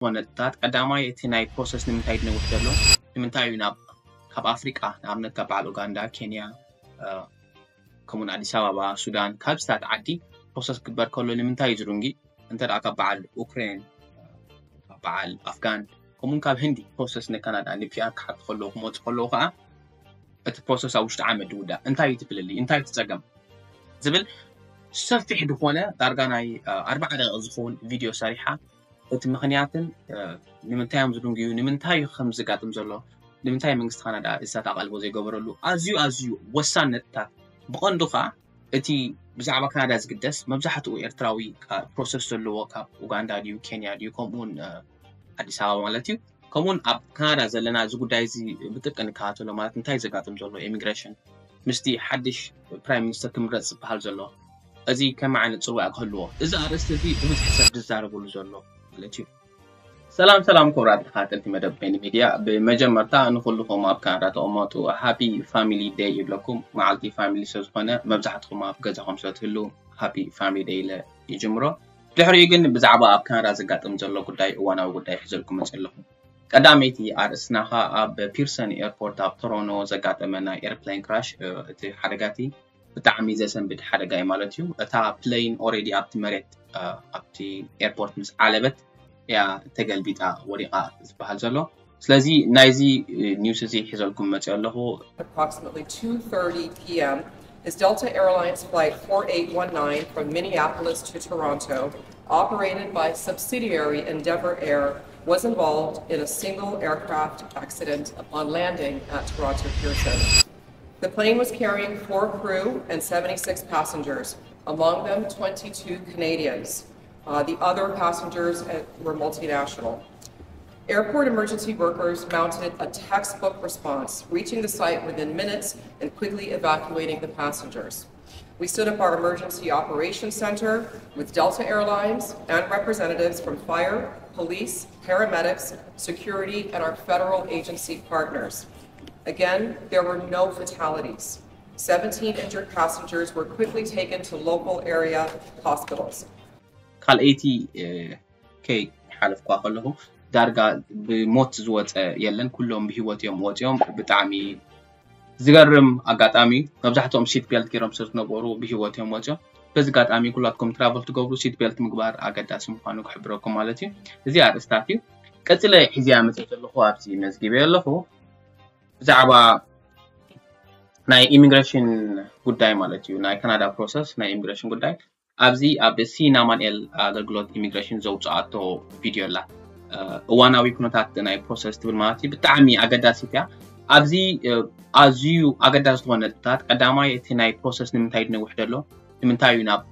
ዝኾነ ነጥብታት፣ ቀዳማይ እቲ ናይ ፕሮሰስ ንምንታይ ድነውሕ ዘሎ፣ ንምንታይ እዩ ናብ ካብ ኣፍሪቃ ንኣብነት ካብ በዓል ኡጋንዳ፣ ኬንያ፣ ከምኡን ኣዲስ ኣበባ፣ ሱዳን፣ ካብ ስታት ዓዲ ፕሮሰስ ክግበር ከሎ ንምንታይ እዩ ዝድንጊ? እንተ ደኣ ካብ በዓል ኡክሬን፣ ካብ በዓል ኣፍጋን፣ ከምኡን ካብ ህንዲ ፕሮሰስ ንካናዳ ንፒኣር ክሓቱ ከለዉ ክመፁ ከለዉ ከዓ እቲ ፕሮሰስ ኣብ ውሽጢ ዓመት ድውዳእ እንታይ እዩ ትፍልልይ እንታይ እዩ ትፀገም ዝብል ሰፊሕ ዝኾነ ዳርጋ ናይ ኣርባዓ ደቂቕ ዝኸውን ቪድዮ ሰሪሓ እቲ ምኽንያትን ንምንታይ እዮም ዝድንግዩ ንምንታይ እዩ ከም ዝጋጥም ዘሎ ንምንታይ መንግስቲ ካናዳ እሳት ኣቓልቦ ዘይገበረሉ ኣዝዩ ኣዝዩ ወሳን ነጥብታት ብቐንዱ ከዓ እቲ ብዛዕባ ካናዳ ዝግደስ መብዛሕትኡ ኤርትራዊ ፕሮሰስ ዘለዎ ካብ ኡጋንዳ ድዩ ኬንያ ድዩ ከምኡውን ኣዲስ ኣበባ ማለት እዩ ከምኡውን ኣብ ካናዳ ዘለና እዚ ጉዳይ እዚ ብጥብቂ ንከታተሎ ማለት እንታይ ዘጋጥም ዘሎ ኢሚግሬሽን ምስቲ ሓድሽ ፕራይም ሚኒስተር ክምረፅ ዝበሃል ዘሎ እዚ ከመይ ዓይነት ፅዋዕ ክህልዎ እዚ ኣርእስቲ እዚ ብብዝሒ ሰብ ዝዛረበሉ ዘሎ ማለት እዩ ሰላም ሰላም ክቡራት ተኸታተልቲ መደብ በይኒ ሚድያ ብመጀመርታ ንኩልኹም ኣብ ካናዳ ተቐመጡ ሃፒ ፋሚሊ ደይ ይብለኩም መዓልቲ ፋሚሊ ስለዝኾነ መብዛሕትኹም ኣብ ገዛኹም ስለትህሉ ሃፒ ፋሚሊ ደይ ኢለ ይጅምሮ ድሕሪኡ ግን ብዛዕባ ኣብ ካናዳ ዘጋጥም ዘሎ ጉዳይ እዋናዊ ጉዳይ ሒዘልኩም መፅእ ኣለኹ ቀዳመይቲ ኣርእስትና ኸዓ ኣብ ፒርሰን ኤርፖርት ኣብ ቶሮኖ ዘጋጠመ ናይ ኤርፕሌን ክራሽ እቲ ሓደጋ እቲ ብጣዕሚ ዘሰንብድ ሓደጋ እዩ ማለት እዩ እታ ፕሌን ኦሬዲ ኣብቲ መሬት ኣብቲ ኤርፖርት ምስ ዓለበት እያ ተገልቢጣ ወዲቓ ዝበሃል ዘሎ ስለዚ ናይዚ ኒውስ እዚ ሒዘልኩም መፅእ ኣለኹ Approximately two thirty p.m. is Delta Airlines Flight forty-eight one nine from Minneapolis to Toronto, operated by subsidiary Endeavour Air, was involved in a single aircraft accident upon landing at Toronto Pearson. The plane was carrying four crew and seventy-six passengers, among them twenty-two Canadians. Uh, the other passengers uh, were multinational. Airport emergency workers mounted a textbook response, reaching the site within minutes and quickly evacuating the passengers. We stood up our Emergency Operations Center with Delta Airlines and representatives from fire, police, paramedics, security, and our federal agency partners. Again, there were no fatalities. Seventeen injured passengers were quickly taken to local area hospitals. ካልኣይቲ ከይ ሓለፍኳ ከለኹ ዳርጋ ብሞት ዝወፀ የለን ኩሎም ብሂወት እዮም ወፂኦም ብጣዕሚ ዝገርም ኣጋጣሚ መብዛሕትኦም ሲት ቤልት ገይሮም ስለ ዝነበሩ ብሂወት እዮም ወፂኦም በዚ ኣጋጣሚ ኩላትኩም ትራቨል ትገብሩ ሲት ቤልት ምግባር ኣገዳሲ ምኳኑ ክሕብረኩም ማለት እዩ እዚ ኣርእስታት እዩ ቀፂለ ሒዝያ መፅእ ዘለኹ ኣብዚ መዝጊበ ኣለኹ ብዛዕባ ናይ ኢሚግሬሽን ጉዳይ ማለት እዩ ናይ ካናዳ ፕሮሰስ ናይ ኢሚግሬሽን ጉዳይ ኣብዚ ኣብ ሲን ኣማንኤል ኣገልግሎት ኢሚግሬሽን ዘውፅኣቶ ቪድዮ ኣላ እዋናዊ ኩነታት ናይ ፕሮሰስ ትብል ማለት እዩ ብጣዕሚ ኣገዳሲት እያ ኣብዚ ኣዝዩ ኣገዳሲ ዝኾነ ነጥብታት ቀዳማይ እቲ ናይ ፕሮሰስ ንምንታይ ድነውሕ ደሎ ንምንታይ እዩ ናብ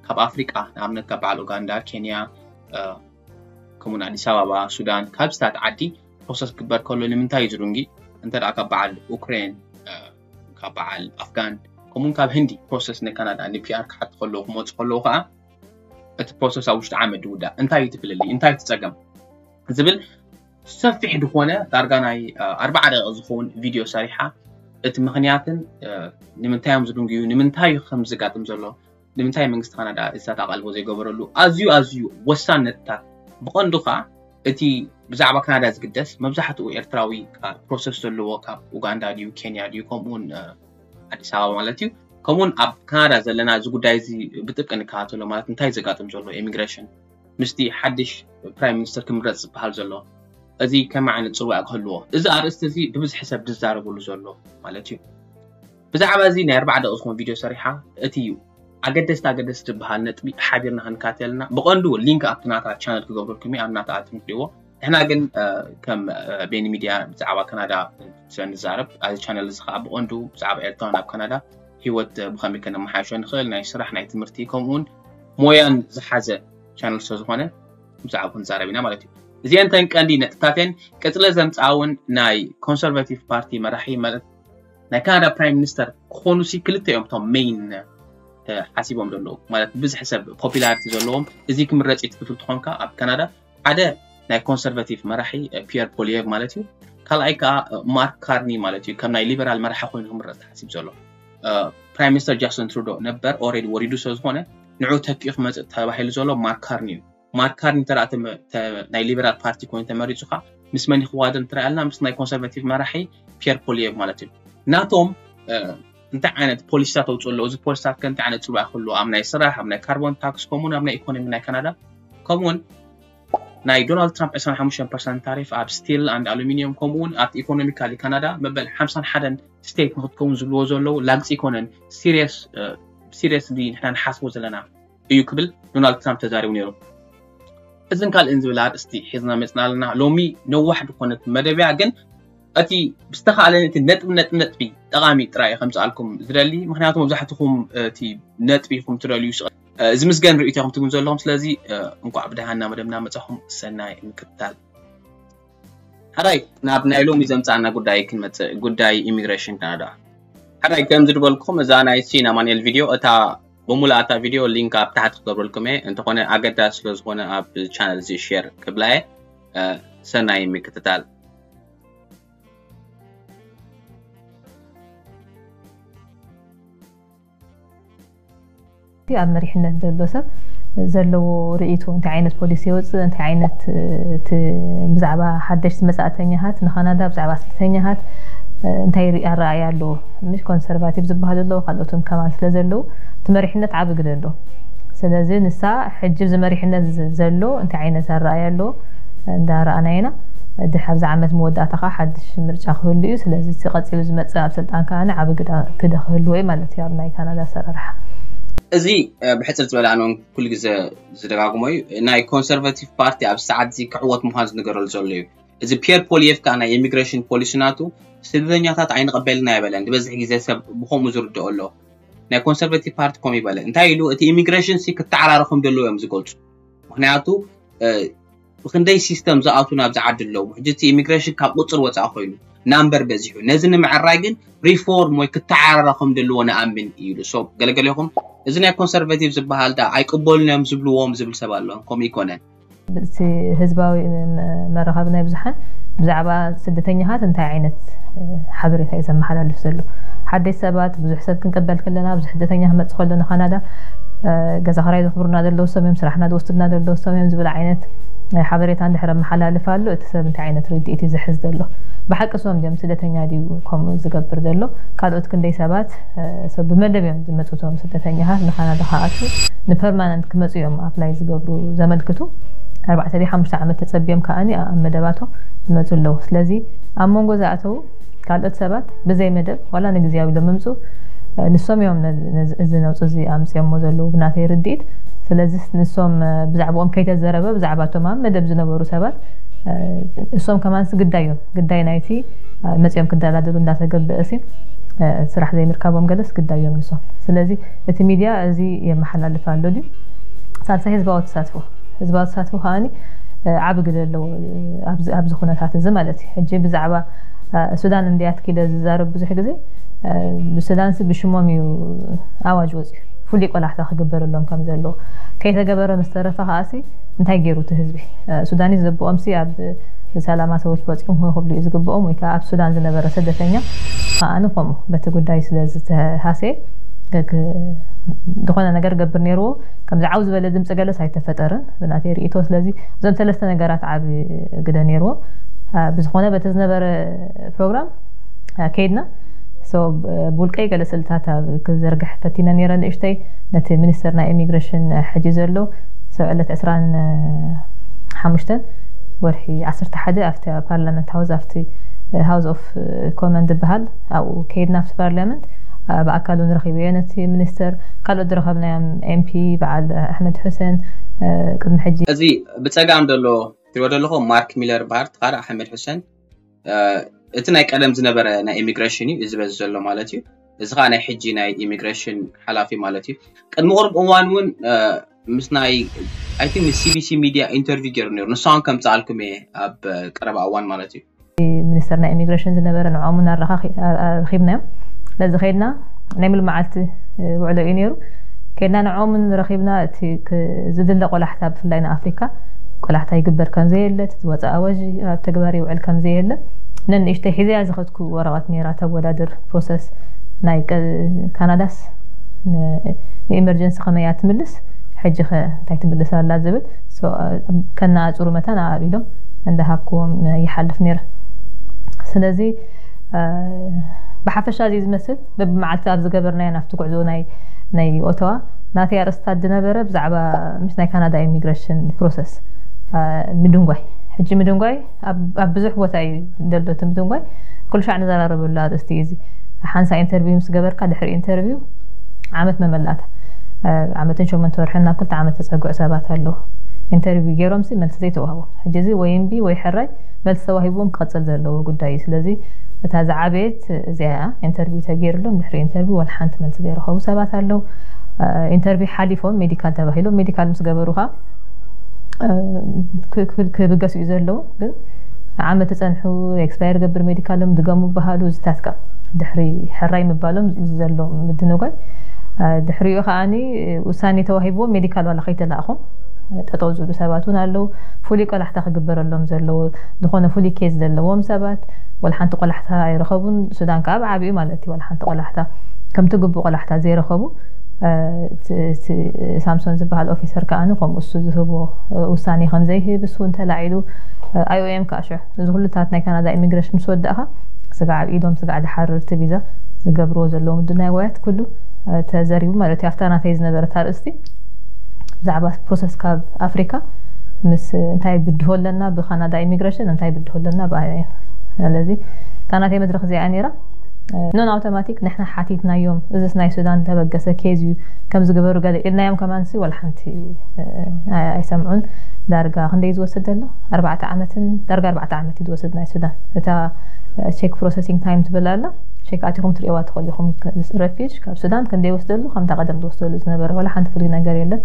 ካብ ኣፍሪቃ ንኣብነት ካብ በዓል ኡጋንዳ ኬንያ ከምኡን ኣዲስ ኣበባ ሱዳን ካብ ስታት ዓዲ ፕሮሰስ ክግበር ከሎ ንምንታይ እዩ ዝድንጊ እንተ ካብ በዓል ኡክሬን ካብ በዓል ኣፍጋን ከምኡን ካብ ህንዲ ፕሮሰስ ንካናዳ ንፒኣር ክሓቱ ከለዉ ክመፁ ከለዉ ከዓ እቲ ፕሮሰስ ኣብ ውሽጢ ዓመት ድውዳእ እንታይ እዩ ትፍልልይ እንታይ ትፀገም ዝብል ሰፊሕ ዝኾነ ዳርጋ ናይ ኣርባዓ ደቂቕ ዝኸውን ቪድዮ ሰሪሓ እቲ ምኽንያትን ንምንታይ እዮም ዝድንግዩ ንምንታይ ከም ዝጋጥም ዘሎ ንምንታይ መንግስቲ ካናዳ እሳት ኣቓልቦ ዘይገበረሉ ኣዝዩ ኣዝዩ ወሳን ነጥብታት ብቐንዱ ከዓ እቲ ብዛዕባ ካናዳ ዝግደስ መብዛሕትኡ ኤርትራዊ ፕሮሰስ ዘለዎ ካብ ኡጋንዳ ድዩ ኬንያ ድዩ ከምኡውን ኣዲስ ኣበባ ማለት እዩ ከምኡውን ኣብ ካናዳ ዘለና እዚ ጉዳይ እዚ ብጥብቂ ንከታተሎ ማለት እንታይ ዘጋጥም ዘሎ ኢሚግሬሽን ምስቲ ሓድሽ ፕራይም ሚኒስተር ክምረፅ ዝበሃል ዘሎ እዚ ከመይ ዓይነት ፅዋዕ ክህልዎ እዚ ኣርእስቲ እዚ ብብዝሒ ሰብ ዝዛረበሉ ዘሎ ማለት እዩ ብዛዕባ እዚ ናይ ኣርባዓ ደቂ ዝኾን ቪድዮ ሰሪሓ እቲ ኣገደስቲ ኣገደስቲ ዝበሃል ነጥቢ ሓቢርና ክንካተልና ብቐንዱ ሊንክ ኣብቲ ናታ ቻነል ክገብረልኩም ኣብ ናታ ኣትም ክሪዎ ንሕና ግን ከም ቤኒ ሚድያ ብዛዕባ ካናዳ ንዛረብ ኣብዚ ቻነል እዚ ከዓ ብቐንዱ ብዛዕባ ኤርትራ ናብ ካናዳ ህይወት ብኸመይ ከነመሓየሾ ንኽእል ናይ ስራሕ ናይ ትምህርቲ ከምኡውን ሞያን ዝሓዘ ቻነል ስለዝኾነ ብዛዕባ ክንዛረብ ኢና ማለት እዩ እዚአን ተን ቀንዲ ነጥብታተን ቀፅለ ዘምፅኣውን ናይ ኮንሰርቫቲቭ ፓርቲ መራሒ ማለት ናይ ካናዳ ፕራይም ሚኒስተር ክኾኑ ሲ ክልተ እዮም እቶም ሜይን ሓሲቦም ዘለዉ ማለት ብብዝሒ ሰብ ፖፒላሪቲ ዘለዎም እዚ ክምረፅ እዩ ትክፍል ትኾንካ ኣብ ካናዳ ሓደ ናይ ኮንሰርቫቲቭ መራሒ ፒየር ፖሊየቭ ማለት እዩ ካልኣይ ከዓ ማርክ ካርኒ ማለት እዩ ከም ናይ ሊበራል መራሒ ኮይኑ ክምረፅ ተሓሲብ ዘሎ ፕራይም ሚኒስተር ጃስትን ትሩዶ ነበር ኦሬዲ ወሪዱ ስለ ዝኾነ ንዑ ተኪኡ ክመፅእ ተባሂሉ ዘሎ ማርክ ካርኒ እዩ ማርክ ካርኒ እንተ ደኣ ተመ- ተ- ናይ ሊበራል ፓርቲ ኮይኑ ተመሪፁ ከ ምስ መን ይክዋደር እንተ ደኣ ኢልና ምስ ናይ ኮንሰርቫቲቭ መራሒ ፒየር ፖሊየቭ ማለት እዩ። ናቶም እ፣ እንታይ ዓይነት ፖሊሲታት ኣውፅኡ ኣለዉ፣ እዚ ፖሊሲታት ከ እንታይ ዓይነት ፅልዋ ክህልዎ ኣብ ናይ ስራሕ፣ ኣብ ናይ ካርቦን ታክስ፣ ከምኡውን ኣብ ናይ ኢኮኖሚ ናይ ካናዳ፣ ከምኡውን ናይ ዶናልድ ትራምፕ ዕስራን ሓሙሽተን ፐርሰንት ታሪፍ ኣብ ስቲል ኣንድ ኣሉሚኒየም፣ ከምኡውን ኣብቲ ኢኮኖሚካሊ ካናዳ መበል ሓምሳን ሓደን ስቴት ንክትከውን ዝብልዎ ዘለዉ ላግፂ ኣይኮነን፣ ሲሪየስሊ ንሕና ንሓስቦ ዘለና እዩ ክብል ዶናልድ ትራምፕ ተዛሪቡ ነይሩ። እዝን ካልእን ዝብል ኣርእስቲ ሒዝና መፅና ኣለና። ሎሚ ነዋሕ ዝኾነት መደብያ ግን እቲ ብዝተኻእለ እቲ ነጥቢ ነጥቢ ነጥቢ ጠቓሚ ጥራይ ከምፅኣልኩም ዝደሊ፣ ምክንያቱ መብዛሕትኹም እቲ ነጥቢ ኢኹም ትደልዩ። ዝምስገን ርእይቶ ኢኹም ትብሉ ዘለኹም። ስለዚ እንኳዕ ብደሃና መደብና መፃኹም። ሰናይ ምክትታል። ሓራይ ናብ ናይ ሎሚ ዘምፃና ጉዳይ ክንመፅእ፣ ጉዳይ ኢሚግሬሽን ካናዳ። ሓራይ ከም ዝድበልኩም እዛ ናይ ሲን ኣማንኤል ቪድዮ እታ ብሙሉእ እታ ቪድዮ ሊንክ ኣብ ታሕቲ ክገብረልኩም እየ። እንተኾነ ኣገዳሲ ስለ ዝኾነ ኣብ ቻነል እዚ ሼር ክብላ እየ። ሰናይ ምክትታል። ኣብ መሪሕነት ዘሎ ሰብ ዘለዎ ርእይቶ እንታይ ዓይነት ፖሊሲ የውፅእ፣ እንታይ ዓይነት እቲ ብዛዕባ ሓደሽቲ መፃእተኛታት ንካናዳ ብዛዕባ ስደተኛታት እንታይ ኣረኣያ ኣለዎ። ምሽ ኮንሰርቫቲቭ ዝበሃሉ ኣለዉ፣ ካልኦትም ከማን ስለ ዘለዉ እቲ መሪሕነት ዓቢ ግደ ኣለዎ። ስለዚ ንሳ ሕጂ እዚ መሪሕነት ዘሎ እንታይ ዓይነት ኣረኣያ ኣለዎ እንዳረኣና ኢና። ድሕ ኣብዚ ዓመት መወዳእታ ከዓ ሓድሽ ምርጫ ክህሉ እዩ። ስለዚ እቲ ቀፂሉ ዝመፅእ ኣብ ስልጣን ከዓ ዓቢ ግደ ክህልዎ እዩ ማለት እዩ ኣብ ናይ ካናዳ ኣሰራርሓ። እዚ ብሕፅር ዝበለ ኣነ ኩሉ ግዜ ዝደጋግሞ እዩ። ናይ ኮንሰርቫቲቭ ፓርቲ ኣብ ሰዓት እዚ ክዕወት ምዃን ዝነገረሉ ዘሎ እዩ። እዚ ፒየር ፖሊየፍ ከዓ ናይ ኢሚግሬሽን ፖሊሲ ናቱ ስደተኛታት ኣይንቐበልና ኣይበለን። ዝበዝሕ ግዜ ሰብ ብኸምኡ ዝርድኦ ኣሎ። ናይ ኮንሰርቫቲቭ ፓርቲ ከምኡ ይበለ። እንታይ ኢሉ? እቲ ኢሚግሬሽን ሲ ክተዓራረኹም ደለዉ እዮም ዝገልፁ። ምክንያቱ ብክንደይ ሲስተም ዝኣቱ ናብዚ ዓዲ ኣለዉ። ሕጂ እቲ ኢሚግሬሽን ካብ ቁፅር ወፃኢ ኮይኑ ናምበር በዚሑ። ነዚ ንምዕራይ ግን ሪፎርም ወይ ክተዓራረኹም ደለዎ ንኣምን ኢሉ። ሶ ገለገሌኹም እዚ ናይ ኮንሰርቫቲቭ ዝበሃል ዳ ኣይቅበሉን እዮም ዝብልዎም ዝብል ሰብ ኣሎ። ከምኡ ይኮነን። እቲ ህዝባዊ መራኸቢ ናይ ብዙሓን ብዛዕባ ስደተኛታት እንታይ ዓይነት ሓበሬታ እዩ ዘመሓላልፍ ዘሎ? ሓደሽ ሰባት ብዙሕ ሰብ ክንቀበል ከለና ብዙሕ ስደተኛ ክመፅእ ከሎ ንካናዳ ገዛ ክራይ ዘኽብሩና ዘለዉ ሰም እዮም፣ ስራሕና ዝወስዱልና ዘለዉ ሰም እዮም ዝብል ዓይነት ሓበሬታ እንድሕር ኣመሓላልፍ ኣሎ እቲ ሰብ እንታይ ዓይነት ርድኢት እዩ ዝሕዝ ዘሎ? ብሓቂ ሶም ድዮም ስደተኛ ድዩ ከምኡ ዝገብር ዘሎ? ካልኦት ክንደይ ሰባት ሰብ ብመደብ እዮም ዝመፁ እቶም ስደተኛታት ንካናዳ ክኣትዉ ንፐርማነንት ክመፁ እዮም ኣፕላይ ዝገብሩ ዘመልክቱ ኣርባዕተ ድዩ ሓሙሽተ ዓመት ተፀቢዮም ከኣኒ ኣብ መደባቶም ይመፁ ኣለዉ። ስለዚ ኣብ መንጎ ዝኣተዉ ካልኦት ሰባት ብዘይ መደብ ዋላ ንግዝያዊ ኢሎም ምምፁ ንሶም እዮም እዚ ነውፂ እዚ ኣምፅዮሞ ዘለዉ ብናተይ ርድኢት። ስለዚ ንሶም ብዛዕባኦም ከይተዘረበ ብዛዕባ እቶም ኣብ መደብ ዝነበሩ ሰባት እሶም ከማንስ ግዳዮም ግዳይ ናይቲ መፅኦም ክደላደሉ እንዳተገብአ ሲ ስራሕ ዘይምርካቦም ገለስ ግዳዮም ንሶም። ስለዚ እቲ ሚድያ እዚ የመሓላልፍ ኣሎ ድዩ? ሳልሳይ ህዝባዊ ተሳትፎ ህዝባዊ ተሳትፎ ከዓኒ ዓቢ ግደ ኣለዎ ኣብዚ ኩነታት እዚ ማለት እዩ። ሕጂ ብዛዕባ ሱዳን እንድያ ትኪደ ዝዛረብ ብዙሕ ግዜ ብሱዳንሲ ብሽሞም እዩ ኣዋጅ ወፅዩ ፍሉይ ቆላሕታ ክግበረሎም ከም ዘለዎ ከይተገበረ ምስ ተረፈ ከዓሲ እንታይ ገይሩ እቲ ህዝቢ ሱዳኒ ዘብኦም ሲ ኣብ ሰላማ ሰዎች ወፂኦም ሆ ክብሉ እዩ ዝግብኦም ወይ ከዓ ኣብ ሱዳን ዝነበረ ስደተኛ ከዓኒ ከምኡ በቲ ጉዳይ ስለ ዝተሃሰየ ዝኾነ ነገር ገብር ነይርዎ ከምዚ ዓው ዝበለ ድምፂ ገለስ ኣይተፈጠርን ብናተይ ርእቶ። ስለዚ እዞም ሰለስተ ነገራት ዓብ ግደ ነይርዎም። ብዝኾነ በቲ ዝነበረ ፕሮግራም ከይድና ብውልቀይ ገለ ስእልታት ኣብ ክዘርግሕ ፈቲነ ነይረ ንእሽተይ ነቲ ሚኒስተር ናይ ኢሚግሬሽን ሕጂ ዘሎ ሰብ ዕለት ዕስራን ሓሙሽተን ወርሒ ዓሰርተ ሓደ ኣብቲ ፓርላመንት ሃውስ ኣብቲ ሃውስ ኦፍ ኮመን ዝበሃል ኣብኡ ከይድና ኣብቲ ፓርላመንት ብኣካል እውን ረኺበዮ ነቲ ሚኒስተር ካልኦት ዝረኸብናዮም ኤምፒ በዓል ኣሕመድ ሑሰን ቅድሚ ሕጂ እዚ ብፀጋም ዘሎ ትሪኦ ዘለኹ ማርክ ሚለር በሃል እቲ ካልእ ኣሕመድ ሑሰን እቲ ናይ ቀደም ዝነበረ ናይ ኢሚግሬሽን እዩ እዚ በዚ ዘሎ ማለት እዩ። እዚ ከዓ ናይ ሕጂ ናይ ኢሚግሬሽን ሓላፊ ማለት እዩ። ቅድሚ ቅርብ እዋን እውን ምስ ናይ ኣይ ቲንክ ሲቢሲ ሚድያ ኢንተርቪው ገይሩ ነይሩ። ንሳውን ከምፅኣልኩም እየ ኣብ ቀረባ እዋን ማለት እዩ። ሚኒስተር ናይ ኢሚግሬሽን ዝነበረ ንዕኦምን ኣረኺብናዮም። ስለዚ ከይድና ናይ ሙሉ መዓልቲ ውዕሎ እዩ ነይሩ። ከይድና ንዕኦምን ረኺብና እቲ ዝድለ ቆላሕታ ብፍላይ ንኣፍሪካ ቆላሕታ ይግበር ከም ዘየለ እቲ ዝወፀ ኣዋጅ ኣብ ተግባር ይውዕል ከም ዘየለ ነንእሽተይ ሒዘያ ዝኸድኩ ወረቐት ነይራ ተወዳድር ፕሮሰስ ናይ ካናዳስ ንኤመርጀንሲ ከመያ ትምልስ ሕጂ ከ እንታይ ትምልስ ኣላ ዝብል ከነኣፅሩ መታን ኣቢሎም እንዳሃብክዎም ይሓልፍ ነይረ። ስለዚ ብሓፈሻ እዚ ዝመስል በብመዓልቲ ኣብ ዝገበርናዮ ናብቲ ጉዕዞ ናይ ናይ ኦተዋ ናተይ ኣርእስታት ዝነበረ ብዛዕባ ምስ ናይ ካናዳ ኢሚግሬሽን ፕሮሰስ ምድንጓይ። ሕጂ ምድንጓይ ኣብ ብዙሕ ቦታ እዩ ዘሎ። እቲ ምድንጓይ ኩሉ ሻዕ ንዘራረበሉ ኣርእስቲ እዩ። እዚ ሓንሳ ኢንተርቪው ምስ ገበርካ ድሕሪ ኢንተርቪው ዓመት መመላእታ ዓመትን ሸሞንተ ወርሕን ናብ ክልተ ዓመት ተፀግዑ ሰባት ኣለዉ። ኢንተርቪው ገይሮም ሲ መልሲ ዘይተዋህቦም። ሕጂ እዚ ወይ እምቢ ወይ ሕራይ መልሲ ተዋሂብዎም ክቐፅል ዘለዎ ጉዳይ እዩ። ስለዚ እታ ዝዓበየት እዚኣ ኢንተርቪው ተገይርሎም ድሕሪ ኢንተርቪው ዋላ ሓንቲ መልሲ ዘይረኸቡ ሰባት ኣለዉ። ኢንተርቪው ሓሊፎም ሜዲካል ተባሂሎም ሜዲካል ምስ ገበሩ ከዓ ክብገሱ እዩ ዘለዉ። ግን ዓመት ተፀንሑ ኤክስፓየር ገብር ሜዲካሎም ድገሙ በሃሉ ዝታትካ ድሕሪ ሕራይ ምባሎም ዘሎ ምድንጓይ። ድሕሪኡ ከዓኒ ውሳኔ ተዋሂብዎም ሜዲካል ዋላ ከይተላእኹም ጠጠው ዝብሉ ሰባት እውን ኣለዉ። ፍሉይ ቆላሕታ ክግበረሎም ዘለዎ ዝኾነ ፍሉይ ኬዝ ዘለዎም ሰባት ዋላ ሓንቲ ቆላሕታ ኣይረኸቡን። ሱዳን ከዓ ብዓቢኡ ማለት እዩ ዋላ ሓንቲ ቆላሕታ ከምቲ ግቡእ ቆላሕታ ዘይረኸቡ ሳምሶን ዝበሃል ኦፊሰር ከዓኒ ከምኡ እሱ ዝህቦ ውሳኔ ከም ዘይህብ እሱ እውን ተላዒሉ። ኣይኦኤም ከዓ ሽዑ እዚ ኩሉታት ናይ ካናዳ ኢሚግሬሽን ምስ ወዳእካ ስጋዕ ኣብ ኢዶም ስጋዕ ድሓርር እቲ ቪዛ ዝገብርዎ ዘለዉ ምድናይ ወያት ኩሉ ተዘሪቡ ማለት እዩ። ኣብታ ናተይ ዝነበረት ኣርእስቲ ብዛዕባ ፕሮሰስ ካብ ኣፍሪካ ምስ እንታይ ብድሆ ኣለና ብካናዳ ኢሚግሬሽን እንታይ ብድሆ ኣለና ብኣይኦኤም። ስለዚ እታ ናተይ መድረክ እዚኣ ነይራ። ኖን ኣውቶማቲክ ንሕና ሓቲትናዮም እዚስ ናይ ሱዳን ተበገሰ ኬዝ እዩ ከምዚ ግበሩ ገለ ኢልናዮም ከማንሲ ዋላ ሓንቲ ኣይሰምዑን። ዳርጋ ክንደይ ዝወስድ ዘሎ ኣርባዕተ ዓመትን ዳርጋ ኣርባዕተ ዓመት እዩ ዝወስድ ናይ ሱዳን እታ ቼክ ፕሮሰሲንግ ታይም ትብል ኣላ። ቼክ ኣቲኹም ትሪእዋ ትኽእሉ ኢኹም። ረፊጅ ካብ ሱዳን ክንደይ ወስደሉ ከምታ ቀደም ዝወስደሉ ዝነበረ ዋላ ሓንቲ ፍሉይ ነገር የለን።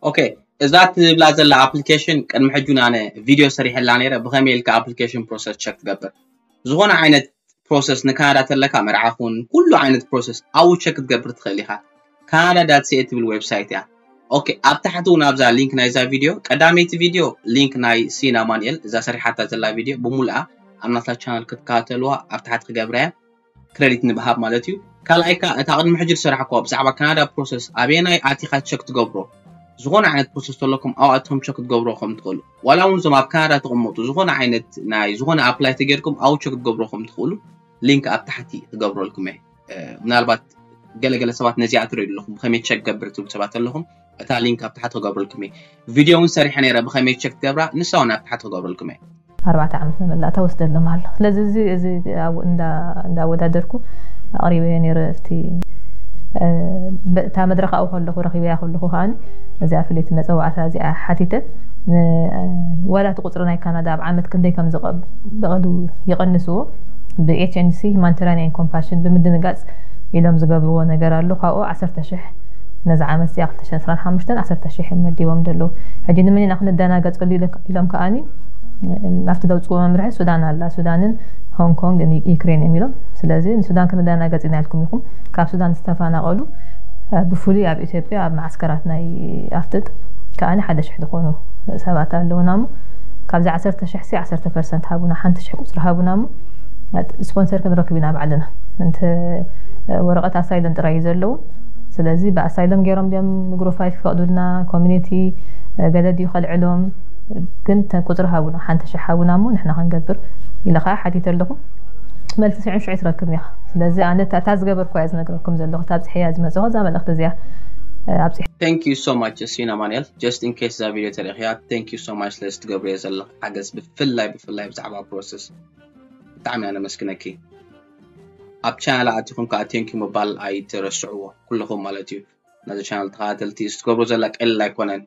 ኦኬ እዛ ትብላ ዘላ ኣፕሊኬሽን ቅድሚ ሕጁ ናነ ቪድዮ ሰሪሐላ ነይረ ብኸመይ ኢልካ ኣፕሊኬሽን ፕሮሰስ ቸክ ትገብር ዝኾነ ዓይነት ፕሮሰስ ንካናዳ ተለካ መርዓ ኩን ኩሉ ዓይነት ፕሮሰስ ኣብኡ ቸክ ክትገብር ትኽእል ኢኻ። ካናዳ ዳት ሲኤ ትብል ዌብሳይት እያ። ኦኬ ኣብ ታሕቲ እውን ኣብዛ ሊንክ ናይዛ ቪድዮ ቀዳመይቲ ቪድዮ ሊንክ ናይ ሲን ኣማንኤል እዛ ሰሪሓታ ዘላ ቪድዮ ብሙሉኣ ኣብ ናታ ቻናል ክትከታተልዋ ኣብ ታሕቲ ክገብራ እያ። ክረዲት ንብሃብ ማለት እዩ። ካልኣይ ከኣ እታ ቅድሚ ሕጂ ዝሰራሕክዋ ብዛዕባ ካናዳ ፕሮሰስ ኣበየናይ ኣቲኻ ቸክ ትገብሮ ዝኾነ ዓይነት ፕሮሰስ ተለኩም ኣብኣቶም ቸክ ክትገብሮ ከም ትኽእሉ ዋላ እውን እዞም ኣብ ካናዳ ተቐመጡ ዝኾነ ዓይነት ናይ ዝኾነ ኣፕላይ ተገይርኩም ኣብኡ ቸክ ክትገብሮ ከም ትኽእሉ ሊንክ ኣብ ታሕቲ ክገብረልኩም እየ። ምናልባት ገለገለ ሰባት ነዚኣ ትርእዩ ኣለኹም ብኸመይ ቸክ ገብር ትብሉ ሰባት ኣለኹም እታ ሊንክ ኣብ ታሕቲ ክገብረልኩም እየ። ቪድዮ እውን ሰሪሐ ነይረ ብኸመይ ቸክ ትገብራ ንሳ እውን ኣብ ታሕቲ ክገብረልኩም እየ። ኣርባዕተ ዓመት መመላእታ ወስደሎም ኣሎ። ስለዚ እዚ እዚ እንዳወዳደርኩ ኣቕሪበዮ ነይረ። እቲ እታ መድረክ ኣብኡ ከለኹ ረኺበያ ከለኹ ከዓኒ እዚኣ ፍልይቲ መፀዋዕታ እዚኣ ሓቲተ። ዋላ እቲ ቁፅሪ ናይ ካናዳ ኣብ ዓመት ክንደይ ከም ዝቐብ ብቐሉ ይቐንስዎ። ብኤችኤንሲ ሁማኒታሪያን ኮምፓሽን ብምድንጋፅ ኢሎም ዝገብርዎ ነገር ኣሎ። ካብኡ ዓሰርተ ሽሕ ነዚ ዓመት እዚኣ ክልተ ሽሕን ዕስራን ሓሙሽተን ዓሰርተ ሽሕ እዮም መዲቦም ዘለዉ። ሕጂ ንምኒ ኢና ክንደናገፀሉ ኢሎም ከዓኒ ኣብቲ ዘውፅዎ መምርሒ ሱዳን ኣላ። ሱዳንን ሆንግ ኮንግ ዩክሬን እዮም ኢሎም። ስለዚ ንሱዳን ክንደናገፅ ኢና ኢልኩም ኢኹም። ካብ ሱዳን ዝተፈናቐሉ ብፍሉይ ኣብ ኢትዮጵያ ኣብ መዓስከራት ናይ ኣፍጥጥ ከዓኒ ሓደ ሽሕ ዝኾኑ ሰባት ኣለውና እሞ ካብዚ ዓሰርተ ሽሕ ሲ ዓሰርተ ፐርሰንት ሃቡና ሓንቲ ሽሕ ቁፅሪ ሃቡና እሞ ስፖንሰር ክንረክብ ኢና ባዕልና። እንተ ወረቐት ኣሳይለም ጥራይ እዩ ዘለዎም። ስለዚ ብኣሳይለም ገይሮም ድዮም ግሩፕ ፋይፍ ክፈቕዱልና ኮሚኒቲ ገለ ድዩ ከልዕሎም ግን ቁፅሪ ሃቡና ሓንቲ ሽሕ ሃቡና እሞ ንሕና ክንገብር ኢለ ከዓ ሓቲተ ኣለኹ። መልሲ ሽዑ ሽዑ ትረክብ ኢኻ። ስለዚ ኣነ እታ ዝገበርኩ እያ ዝነግረኩም ዘለኹ። እታ ኣብፅሐያ ዝመፅኹ እዛ መልእኽቲ እዚኣ ኣብፅሐ። Thank you so much ሲን ኣማንኤል። Just in case እዛ ቪድዮ ተረኺያ thank you so much ስለዚ ትገብርዮ ዘለኽ ሓገዝ ብፍላይ ብፍላይ ብዛዕባ ፕሮሰስ ብጣዕሚ ኣነመስግነኪ። ኣብ ቻናል ኣቲኹም ከዓ thank you ምባል ኣይትረስዕዎ ኩልኹም ማለት እዩ። ነዚ ቻናል ተኸታተልቲ እዚ ትገብሮ ዘላ ቀሊል ኣይኮነን።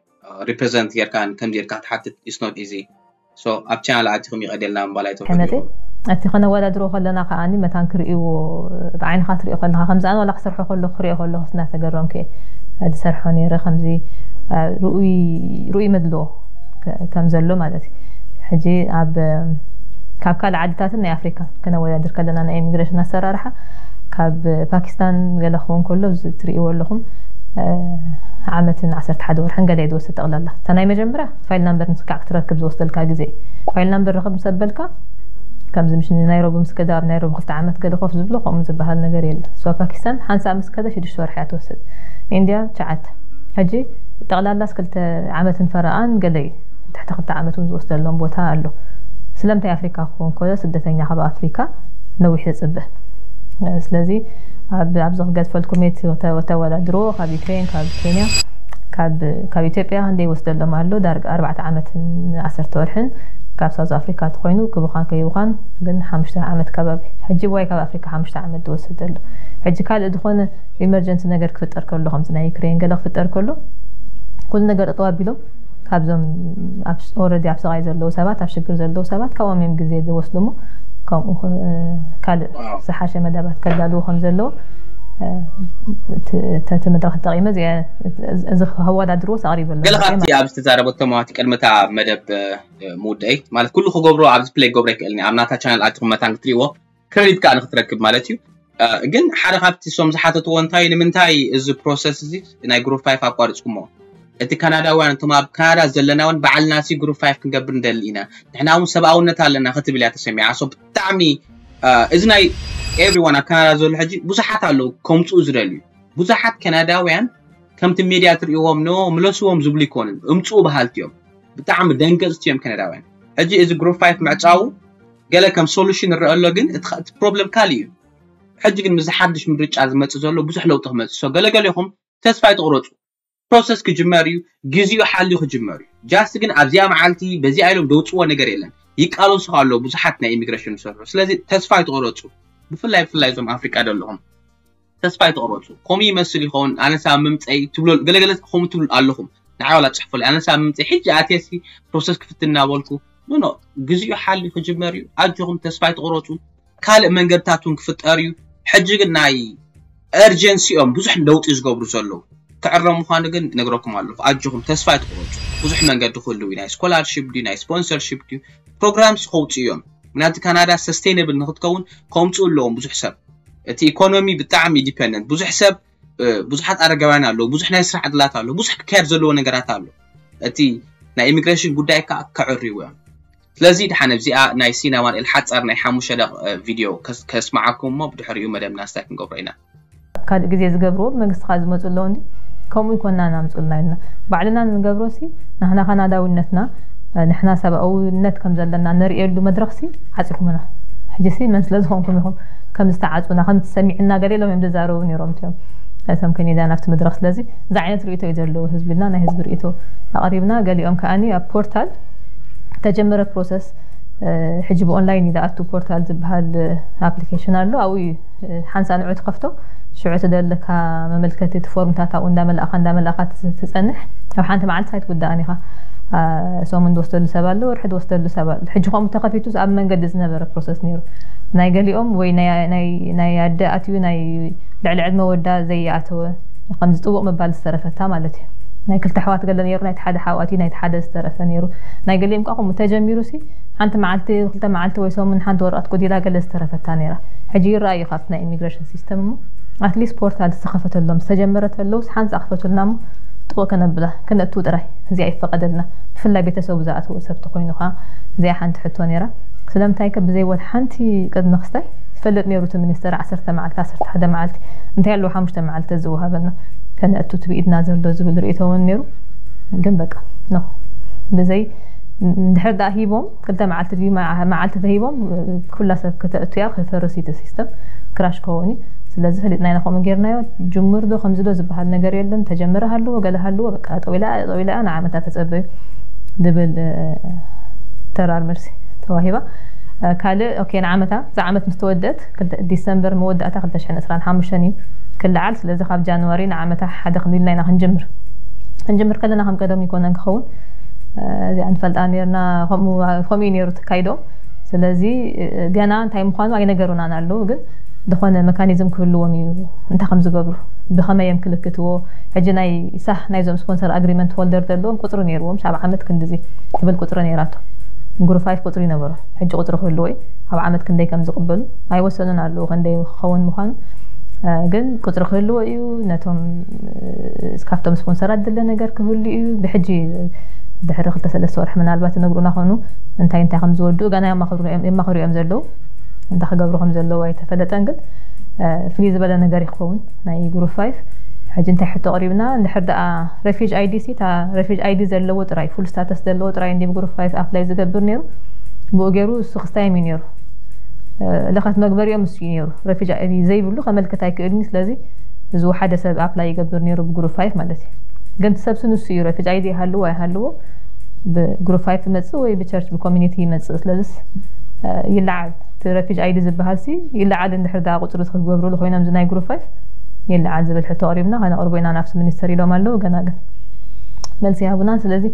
ሪፕሬዘንት ጌርካ ከምዚ ጌርካ ክትሓትት is not easy። So ኣብ ቻናል ኣቲኹም ይቐደልና ምባል ኣይተፈግሩ። እቲ ከነወዳድሮ ከለና ከዓኒ መታን ክርእይዎ ብዓይንኻ ትሪኦ ከለኻ ከምዚ ኣነ ዋላ ክሰርሖ ከለኹ ክሪኦ ከለኹ እናተገረምኩ እየ ዝሰርሖ ነይረ። ከምዚ ርኡይ መድልዎ ከም ዘሎ ማለት እዩ። ሕጂ ኣብ ካብ ካልእ ዓድታትን ናይ ኣፍሪካ ከነወዳድር ከለና ናይ ኢሚግሬሽን ኣሰራርሓ ካብ ፓኪስታን ገለ ክኸውን ከሎ እዚ ትርእይዎ ኣለኹም ዓመትን ዓሰርተ ሓደ ወርሕን ገለ እዩ ዝወስድ ጠቕላላ። እታ ናይ መጀመርያ ፋይል ናምበር ንስካዕ ክትረክብ ዝወስደልካ ግዜ እዩ። ፋይል ናምበር ረኽብ ምስ ኣበልካ ከምዚ ምሽ ንናይሮቢ ምስ ከደ ኣብ ናይሮቢ ክልተ ዓመት ገለ ኮፍ ዝብሎ ከምኡ ዝበሃል ነገር የለን። እሷ ፓኪስታን ሓንሳእ ምስ ከደ ሽዱሽተ ወርሒ እያ ትወስድ። ኢንድያ ትሽዓተ። ሕጂ ጠቕላላስ ክልተ ዓመትን ፈረቓን ገለ እዩ። ትሕቲ ክልተ ዓመት እውን ዝወስደሎም ቦታ ኣሎ። ስለምንታይ ኣፍሪካ ክኸውን ከሎ ስደተኛ ካብ ኣፍሪካ ነዊሕ የፅብህ። ስለዚ ኣብዚ ክገድፈልኩም እየ፣ ተወዳድርዎ። ካብ ዩክሬን፣ ካብ ኬንያ፣ ካብ ኢትዮጵያ ክንደይ ይወስደሎም ኣሎ? ዳርጋ ኣርባዕተ ዓመትን ዓሰርተ ወርሕን። ካብ ሳውዝ ኣፍሪካ ተኮይኑ ክብኻን ከይብኻን ግን ሓሙሽተ ዓመት ከባቢ። ሕጂ ዋይ ካብ ኣፍሪካ ሓሙሽተ ዓመት ዝወስድ ዘሎ? ሕጂ ካልእ ዝኾነ ኢመርጀንሲ ነገር ክፍጠር ከሎ፣ ከምዚ ናይ ዩክሬን ገለ ክፍጠር ከሎ፣ ኩሉ ነገር ጠጠው ኣቢሎም ካብዞም ኦረዲ ኣብ ስቓይ ዘለዉ ሰባት፣ ኣብ ሽግር ዘለዉ ሰባት ካብኦም እዮም ግዜ ዝወስዱ እሞ፣ ከምኡ ካልእ ዝሓሸ መደባት ከዳልዉ ከም ዘለዉ እቲ መድረክ ተጠቂመ እዚ ከወዳድርዎ ኣቅሪበ ኣሎ። ገለ ካብቲ ኣብ ዝተዛረበቶ ማዋቲ ቅድሚ እታ መደብ ምውደይ ማለት ኩሉ ክገብሮ ኣብዚ ፕሌይ ክገብሮ ይክእልኒ ኣብ ናታ ቻነል ኣትኹም መታን ክትሪእዎ ክሬዲት ከዓ ንክትረክብ ማለት እዩ። ግን ሓደ ካብቲ ሶም ዝሓተትዎ እንታይ ንምንታይ እዚ ፕሮሰስ እዚ ናይ ግሩፕ ፋይፍ ኣቋርፅኩሞ? እቲ ካናዳውያን እቶም ኣብ ካናዳ ዘለና እውን ባዕልና ሲ ግሩፕ ፋይፍ ክንገብር ንደሊ ኢና፣ ንሕና እውን ሰብኣውነት ኣለና ክትብል እያ ተሰሚዓ። ሶ ብጣዕሚ እዚ ናይ ኤቭሪዋን ኣብ ካናዳ ዘሎ ሕጂ ብዙሓት ኣለዉ ከምፅኡ ዝደልዩ። ብዙሓት ካናዳውያን ከምቲ ሜድያ ትሪእዎም ኖ ምለስዎም ዝብሉ ይኮኑን፣ እምፅኡ በሃልቲ እዮም። ብጣዕሚ ደንገፅቲ እዮም ካናዳውያን። ሕጂ እዚ ግሩፕ ፋይፍ ምዕፃዉ ገለ ከም ሶሉሽን ይረአ ኣሎ፣ ግን እቲ ፕሮብለም ካልእ እዩ። ሕጂ ግን ምስ ሓድሽ ምርጫ ዝመፅእ ዘሎ ብዙሕ ለውጢ ክመፅእ ሶ ገለገሊኹም ተስፋ ኣይትቑረፁ። ፕሮሰስ ክጅመር እዩ፣ ግዚኡ ሓልዩ ክጅመር እዩ። ጃስት ግን ኣብዚኣ መዓልቲ በዚኣ ኢሎም ደውፅዎ ነገር የለን። ይቃለሱ ኣሎ ብዙሓት ናይ ኢሚግሬሽን ዝሰርሑ። ስለዚ ተስፋ ኣይትቑረፁ። ብፍላይ ብፍላይ እዞም ኣፍሪቃ ዘለኹም ተስፋ ኣይትቑረፁ። ከምኡ ይመስል ይኸውን ኣነሳ ምምፀይ ትብሎ ገለገለ ከምኡ ትብሉ ኣለኹም። ንዓይ ዋላ ፅሕፉለይ ኣነሳ ምምፀይ ሕጂ ኣትየሲ ፕሮሰስ ክፍትን እናበልኩ ኖ ኖ ግዚኡ ሓልዩ ክጅመር እዩ። ኣጆኹም ተስፋ ኣይትቑረፁ። ካልእ መንገድታት እውን ክፍጠር እዩ። ሕጂ ግን ናይ ኤርጀንሲ እዮም ብዙሕ ለውጢ ዝገብሩ ዘለዉ። ክዕረም ምዃኑ ግን ነግረኩም ኣለኹ። ኣጆኹም ተስፋ ኣይትቑረፁ። ብዙሕ መንገዲ ክህልው እዩ። ናይ ስኮላርሽፕ ድዩ ናይ ስፖንሰርሽፕ ድዩ ፕሮግራምስ ከውፅኡ እዮም። ምክንያቱ ካናዳ ሰስቴይነብል ንክትከውን ከምፅኡ ኣለዎም ብዙሕ ሰብ። እቲ ኢኮኖሚ ብጣዕሚ ዲፐንደንት ብዙሕ ሰብ ብዙሓት ኣረጋውያን ኣለዉ፣ ብዙሕ ናይ ስራሕ ዕድላት ኣሎ፣ ብዙሕ ክካየድ ዘለዎ ነገራት ኣሎ። እቲ ናይ ኢሚግሬሽን ጉዳይ ከዓ ከዕርይዎ እዮም። ስለዚ ድሓን ኣብዚኣ ናይ ሲና ማንኤል ሓፃር ናይ ሓሙሽተ ደቂቕ ቪድዮ ከስምዓኩም እሞ ብድሕሪኡ መደብና ስታይ ክንገብሮ ኢና። ካልእ ግዜ ዝገብርዎ ብመንግስቲ ከዓ ዝመፁ ኣለዉ እንዲ ከምኡ ይኮና ናምፁልና ኢልና ባዕልና ንገብሮ ሲ ንሕና ካናዳዊነትና ንሕና ሰብኣውነት ከም ዘለና ነርእየሉ መድረክ ሲ ዓፂኹምና ሕጂ ሲ መን ስለ ዝኾንኩም ኢኹም ከም ዝተዓፁና ከም ትሰሚዕና ገለ ኢሎም እዮም ዝዛረቡ ነይሮም እቲኦም እቶም ከኔዳ ናብቲ መድረክ ስለዚ እዚ ዓይነት ርእቶ እዩ ዘለዎ ህዝብና ናይ ህዝቢ ርእቶ ኣቕሪብና ገሊኦም ከዓኒ ኣብ ፖርታል ተጀመረ ፕሮሰስ ሕጂ ብኦንላይን እዩ ዝኣቱ ፖርታል ዝበሃል ኣፕሊኬሽን ኣሎ ኣብኡ ሓንሳ ንዑ ትኸፍቶ ሽዑ ትደለካ መመልከቲ እቲ ፎርምታት ኣብኡ እንዳመላእካ እንዳመላእካ ትፀንሕ ኣብ ሓንቲ መዓልቲ ኣይትውዳእን ኢኻ ሰሙን ዝወስደሉ ሰብ ኣሎ ወርሒ ዝወስደሉ ሰብ ኣሎ ሕጂ ከምኡ ተኸፊቱስ ኣብ መንገዲ ዝነበረ ፕሮሰስ ነይሩ ናይ ገሊኦም ወይ ናይ ኣደ ኣትዩ ናይ ልዕሊ ዕድመ ወዳ ዘይኣተወ ከምዚ ጥቡቕ ምባል ዝተረፈታ ማለት እዩ ናይ ክልተ ኣሕዋት ገለ ነይሩ ናይቲ ሓደ ሓውኣት እዩ ናይቲ ሓደ ዝተረፈ ነይሩ ናይ ገሊኦም ከዓ ከምኡ ተጀሚሩ ሲ ሓንቲ መዓልቲ ክልተ መዓልቲ ወይ ሰሙን ሓንቲ ወረቐት ጎዲላ ገለ ዝተረፈታ ነይራ ሕጂ ይረኣዩ ካብቲ ናይ ኢሚግሬሽን ሲስተም እሞ ኣትሊስት ፖርታል ዝተኸፈተሎም ዝተጀመረ ተለውስ ሓንሳ ክፈቱልና እሞ ጥቡቕ ከነብላ ክነእትው ጥራይ እዚኣ ይፈቐደልና ብፍላይ ቤተሰቡ ዝኣተወ ሰብ ተኮይኑ ከዓ እዚኣ ሓንቲ ሕቶ ነይራ ስለምንታይ ከ ብዘይወት ሓንቲ ቅድሚ ክስታይ ዝፈልጥ ነይሩ እቲ ሚኒስተር ዓሰርተ መዓልቲ ዓሰርተ ሓደ መዓልቲ እንታይ ኣለዎ ሓሙሽተ መዓልቲ ዝወሃበና ከነእቱ ትብኢድና ዘሎ ዝብል ርእቶ እውን ነይሩ ግን በቃ ኖ ብዘይ እንድሕር ደኣ ሂቦም ክልተ መዓልቲ ድዩ መዓልቲ ተሂቦም ኩላ ሰብ ከተእቱያ ክፈርስ እቲ ሲስተም ክራሽ ክኸውን እዩ ስለዚ ፈሊጥና ኢና ከምኡ ጌርናዮ ጅምር ዶ ከምዚ ዶ ዝበሃል ነገር የለን ተጀመረ ሃልዎ ገለ ሃልዎ በቃ ጠዊላ ጠዊላ ንዓመታ ተጸበዩ ዝብል ተራር መልሲ ተዋሂባ ካልእ ኦኬ ንዓመታ እዛ ዓመት ምስ ተወደት ዲሰምበር መወዳእታ ክልተ ሽሕን ዕስራን ሓሙሽተን እዩ ክልዓል ስለዚ ካብ ጃንዋሪ ንዓመታ ሓደ ክንዲልና ኢና ክንጅምር ክንጅምር ከለና ከም ቀደም ይኮነን ክኸውን እዚኣ ንፈልጣ ነርና ከምኡ ነይሩ ትካይዶ ስለዚ ገና እንታይ ምዃኑ ኣይነገሩናን ኣለዉ ግን ዝኾነ መካኒዝም ክህልዎም እዩ እንታይ ከም ዝገብሩ ብኸመይ እዮም ክልክትዎ ሕጂ ናይ ሳህ ናይዞም ስፖንሰር ኣግሪመንት ሆልደር ዘለዎም ቁፅሪ ነይርዎም ሻብ ዓመት ክንድዚ ትብል ቁፅሪ ነይራቶ ግሩፕ ፋይፍ ቁፅሪ ይነበሮ ሕጂ ቁፅሪ ክህልዎ እዩ ኣብ ዓመት ክንደይ ከም ዝቕበሉ ኣይወሰኑን ኣለዉ ክንደይ ክኸውን ምዃኑ ግን ቁፅሪ ክህልዎ እዩ ነቶም ካብቶም ስፖንሰራት ድለ ነገር ክህሉ እዩ ብሕጂ ድሕሪ ክልተ ሰለስተ ወርሒ ምናልባት ነግሩና ኾኑ እንታይ እንታይ ከም ዝወድኡ ገና የማኽሩ እዮም ዘለዉ እንታይ ክገብሩ ከም ዘለዉ ኣይተፈለጠን ግን ፍልይ ዝበለ ነገር ይኸውን ናይ ግሩፕ ፋይፍ ሕጂ እንታይ ሕቶ ኣቕሪብና? እንድሕር ደኣ ረፊጅ ኣይዲ ሲ፣ እታ ረፊጅ ኣይዲ ዘለዎ ጥራይ፣ ፉል ስታተስ ዘለዎ ጥራይ እንዲ ብግሩፕ ፋይቭ ኣፕላይ ዝገብር ነይሩ። ብኡ ገይሩ እሱ ክስታየም እዩ ነይሩ። ለኸት መግበሪኦም እሱ እዩ ነይሩ። ረፊጅ ኣይዲ ዘይብሉ ከመልክት ኣይክእልን እዩ። ስለዚ እዚ ሓደ ሰብ ኣፕላይ ይገብር ነይሩ ብግሩፕ ፋይቭ ማለት እዩ። ግን እቲ ሰብሲ ንሱ እዩ። ረፊጅ ኣይዲ ይሃልዎ ኣይሃልዎ፣ ብግሩፕ ፋይቭ ይመጽእ ወይ ብቸርች ብኮሚኒቲ ይመጽእ። ስለዚስ ይለዓል፣ እቲ ረፊጅ ኣይዲ ዝበሃል ሲ ይለዓል። እንድሕር ደኣ ቁጽሪ ክገብሩሉ ኮይኖም እዚ ናይ ግሩፕ ፋይቭ ይለዓል ዝብል ሕቶ ኣቕሪብና ከነቕርቦ ኢና ናብቲ ሚኒስተር ኢሎም ኣለዉ። ገና ግን መልሲ ይሃቡናን። ስለዚ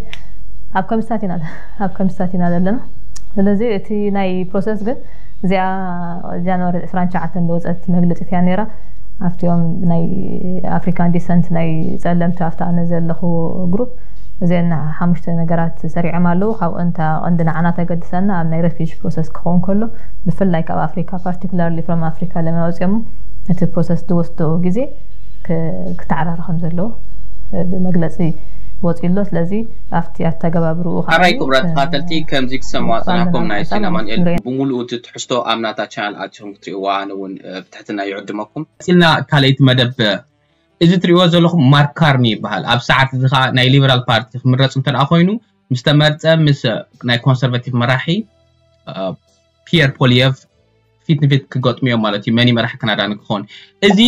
ኣብ ከምስታት ኢና ኣብ ከምስታት ኢና ዘለና። ስለዚ እቲ ናይ ፕሮሰስ ግን እዚኣ ጃንዋሪ ዕስራን ትሽዓተን ዝወፀት መግለፂት እያ ነይራ። ኣብቲኦም ናይ ኣፍሪካን ዲሰንት ናይ ፀለምቲ ኣብቲ ኣነ ዘለኹ ግሩፕ እዚአን ሓሙሽተ ነገራት ሰሪዖም ኣለዉ። ካብኡ እንታ ቀንዲ ንዓና ተገድሰና ኣብ ናይ ረፊጅ ፕሮሰስ ክኸውን ከሎ ብፍላይ ካብ ኣፍሪካ ፓርቲኩላርሊ ፍሮም ኣፍሪካ ለመውፅኦም እቲ ፕሮሰስ ዝወስዶ ግዜ ክተዓራረ ከም ዘለዎ ብመግለፂ ወፂኡ ኣሎ። ስለዚ ኣብቲ ኣተገባብርኡ ኣራይ ክቡራት ተኻተልቲ ከምዚ ክሰምዋ ፀናኩም ናይ ሲና ማንኤል ብምሉኡ እቲ ትሕዝቶ ኣብ ናታ ቻናል ኣቲኹም ክትሪእዋ ኣነ እውን ብትሕትና ይዕድመኩም። ቀፂልና ካልኣይቲ መደብ እዚ ትሪእዎ ዘለኹም ማርክ ካርኒ ይበሃል። ኣብ ሰዓት እዚ ከዓ ናይ ሊበራል ፓርቲ ክምረፅ እንተ ደኣ ኮይኑ ምስ ተመርፀ ምስ ናይ ኮንሰርቫቲቭ መራሒ ፒየር ፖሊየቭ ፊት ንፊት ክገጥሙ እዮም ማለት እዩ። መን መራሒ ካናዳ ንክኸውን እዚ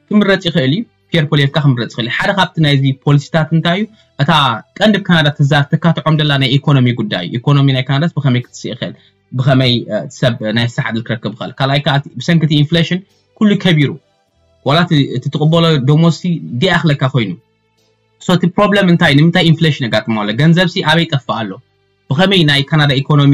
ክምረፅ ይኽእል እዩ። ፒየር ፖሊየቭ ከዓ ክምረፅ ይኽእል እዩ። ሓደ ካብቲ ናይዚ ፖሊሲታት እንታይ እዩ? እታ ቀንዲ ካናዳ ትዛር ትካትዖም ደላ ናይ ኢኮኖሚ ጉዳይ እዩ። ኢኮኖሚ ናይ ካናዳስ ብኸመይ ክትስእ ይኽእል፣ ብኸመይ ሰብ ናይ ስራሕ ዕድል ክረክብ ይኽእል። ካልኣይ ከዓ ብሰንኪ እቲ ኢንፍሌሽን ኩሉ ከቢሩ ዋላ እቲ ትቕበሎ ደሞዝሲ ዲኣኽለካ ኮይኑ ሶ እቲ ፕሮብለም እንታይ ንምንታይ ኢንፍሌሽን የጋጥሞ ኣሎ? ገንዘብሲ ኣበይ ይጠፍእ ኣሎ? ብኸመይ ናይ ካናዳ ኢኮኖሚ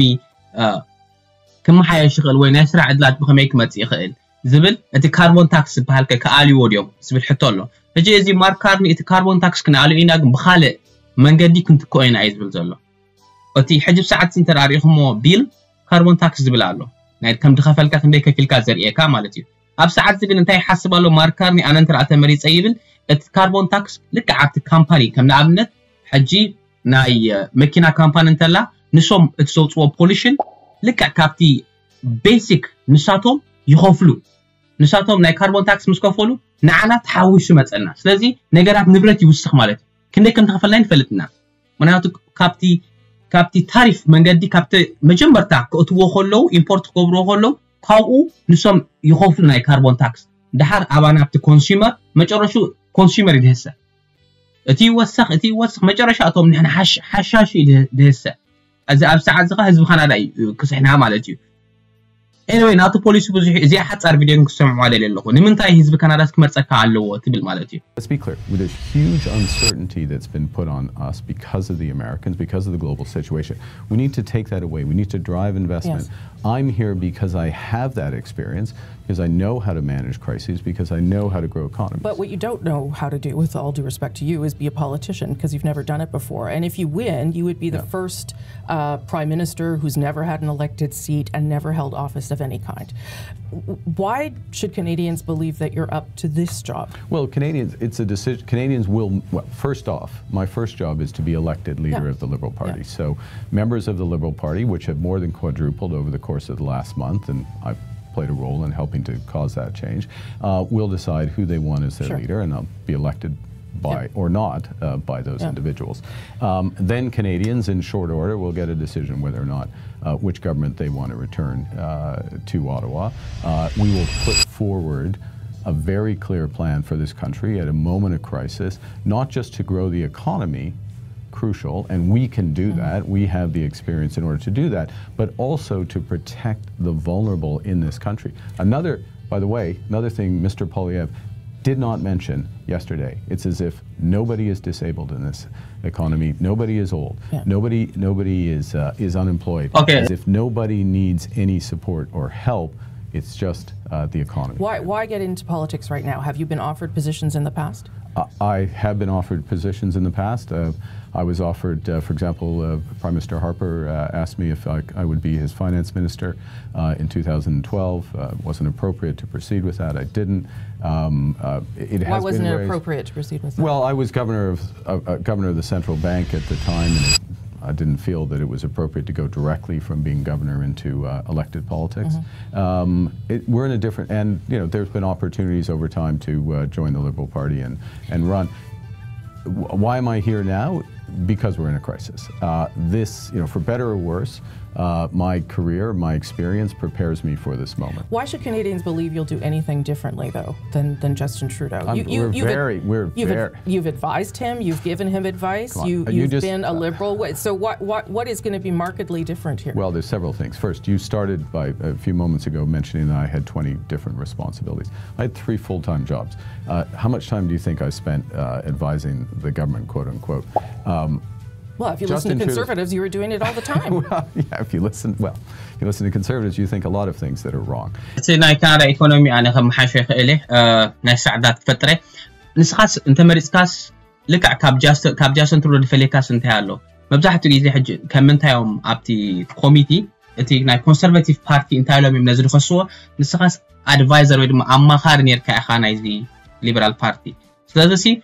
ክመሓየሽ ይኽእል ወይ ናይ ስራሕ ዕድላት ብኸመይ ክመፅእ ይኽእል ዝብል እቲ ካርቦን ታክስ ዝበሃል ከ ክኣልይዎ ድዮም ዝብል ሕቶ ኣሎ። ሕጂ እዚ ማርክ ካርኒ እቲ ካርቦን ታክስ ክንኣልዮ ኢና ግን ብኻልእ መንገዲ ክንትክኦ ኢና እዩ ዝብል ዘሎ። እቲ ሕጂ ብሰዓት እንተ ሪኢኹሞ ቢል ካርቦን ታክስ ዝብል ኣሎ ናይ ከም ድኸፈልካ ክንደይ ከፊልካ ዘርእየካ ማለት እዩ። ኣብ ሰዓት ግን እንታይ ይሓስብ ኣሎ ማርክ ካርኒ ኣነ እንተ ተመሪፀ ይብል እቲ ካርቦን ታክስ ልክዕ ኣብቲ ካምፓኒ ከም ንኣብነት ሕጂ ናይ መኪና ካምፓኒ እንተላ ንሶም እቲ ዘውፅዎ ፖሊሽን ልክዕ ካብቲ ቤሲክ ንሳቶም ይኸፍሉ ንሳቶም ናይ ካርቦን ታክስ ምስ ከፈሉ ንዓና ተሓዊሱ መፀና። ስለዚ ነገራት ንብረት ይውስኽ ማለት እዩ። ክንደይ ከም ተኸፈልና ንፈልጥና ምክንያቱ ካብቲ ካብቲ ታሪፍ መንገዲ ካብቲ መጀመርታ ክእትዎ ከለዉ ኢምፖርት ክገብርዎ ከለዉ ካብኡ ንሶም ይኸፍሉ ናይ ካርቦን ታክስ ድሓር ኣባና ኣብቲ ኮንሱመር መጨረሹ ኮንሱመር ይድህሰ እቲ ይወሰኽ እቲ ይወስኽ መጨረሻ እቶም ንሕና ሓሻሽ ድህሰ እዚ ኣብ ሰዓት ዝኻ ህዝቢ ካናዳ እዩ ክስሕና ማለት እዩ። ኤኒወይ ናቱ ፖሊሲ ብዙሕ እዚኣ ሓፃር ቪድዮ ክሰምዑ ኣደልየ ኣለኹ ንምንታይ ህዝቢ ካናዳስ ክመርፀካ ኣለዎ ትብል ማለት እዩ። Let's be clear, there's huge uncertainty that's been put on us because of the Americans, because of the global situation. We need to take that away. We need to drive investment. Yes. I'm here because I have that experience, because I know how to manage crises, because I know how to grow economies. But what you don't know how to do, with all due respect to you, is be a politician because you've never done it before. And if you win, you would be the yeah. first uh, prime minister who's never had an elected seat and never held office of any kind. Why should Canadians believe that you're up to this job? Well, Canadians, it's a decision. Canadians will, well, first off, my first job is to be elected leader yeah. of the Liberal Party. Yeah. So members of the Liberal Party, which have more than quadrupled over the course of the last month, and I've played a role in helping to cause that change, uh, will decide who they want as their sure. leader, and I'll be elected by yeah. or not uh, by those yeah. individuals. Um, then Canadians, in short order, will get a decision whether or not uh, which government they want to return uh, to Ottawa. Uh, we will put forward a very clear plan for this country at a moment of crisis, not just to grow the economy, crucial, and we can do mm-hmm. that. We have the experience in order to do that, but also to protect the vulnerable in this country. Another, by the way, another thing Mister Poilievre did not mention yesterday. It's as if nobody is disabled in this economy. Nobody is old. Yeah. Nobody, nobody is uh, is unemployed. Okay. As if nobody needs any support or help. It's just uh, the economy. Why, why get into politics right now? Have you been offered positions in the past? I have been offered positions in the past. Uh, I was offered, uh, for example, uh, Prime Minister Harper uh, asked me if I, I, would be his finance minister uh, in two thousand twelve. Uh, it wasn't appropriate to proceed with that. I didn't. Um, uh, it Why wasn't it raised. appropriate to proceed with that? Well, I was governor of uh, uh, governor of the central bank at the time, and it I didn't feel that it was appropriate to go directly from being governor into uh, elected politics. Um, it, we're in a different, and you know, there's been opportunities over time to uh, join the Liberal Party and, and run. W- Why am I here now? Because we're in a crisis. Uh, this, you know, for better or worse, uh, my career, my experience prepares me for this moment. Why should Canadians believe you'll do anything differently, though, than, than Justin Trudeau? I'm- we're very, we're you've, very- you've advised him, you've given him advice, Come on. you, Uh, you you've just- been a liberal. What, so what, what, what is going to be markedly different here? Well, there's several things. First, you started by a few moments ago mentioning that I had twenty different responsibilities. I had three full-time jobs. Uh, how much time do you think I spent uh, advising the government, quote unquote? Um, Well, if you listen Justin to Trudeau- conservatives, you were doing it all the time. Well, yeah, if you listen, well, if you listen to conservatives, you think a lot of things that are wrong. እቲ ናይ ካናዳ ኢኮኖሚ ኣነ ከመሓይሾ ይኽእል እየ። እ፣ ናይ ስራሕ ዕድላት ክፈጥር እየ። ንስኻስ እንተመሪፅካስ ልክዕ ካብ ጃስ- ካብ ጃሰን ትሩዶ ዝፈልየካስ እንታይ ኣሎ? መብዛሕትኡ ግዜ ሕጂ ከም ምንታይ እዮም ኣብቲ ኮሚቲ እቲ ናይ ኮንሰርቫቲቭ ፓርቲ እንታይ ኢሎም እዮም ነዚ ዝኸስዎ? ንስኻስ ኣድቫይዘር ወይ ድማ ኣማኻሪ ነርካ ኢኻ ናይዚ ሊበራል ፓርቲ። ስለዚ ሲ